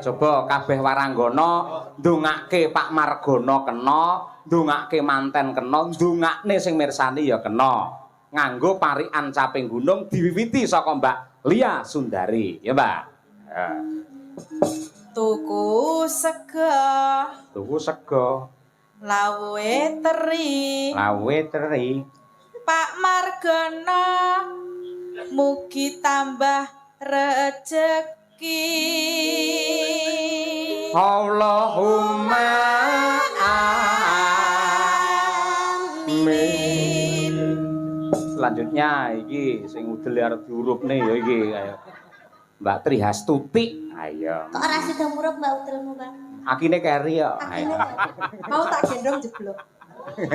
Coba kabeh waranggana ndongake Pak Margono kena, ndongake manten kena, ndongakne sing mirsani ya kena. Nganggo parikan caping gunung diwiwiti saka Mbak Lia Sundari, ya Mbak. Ya. Tuku sega, Tuku sego, lawuhe teri. Lawuhe teri. Pak Margono mugi tambah rejeki. Allahumma amin. Selanjutnya iki sing udel arep diurupne ya iki ayo. Mbak Trihastuti. Ayo. Kok ora sida murup, Mbak, udelmu, Pak? Akine keri ya. Akine Ayo. Mau tak gendong jeblok.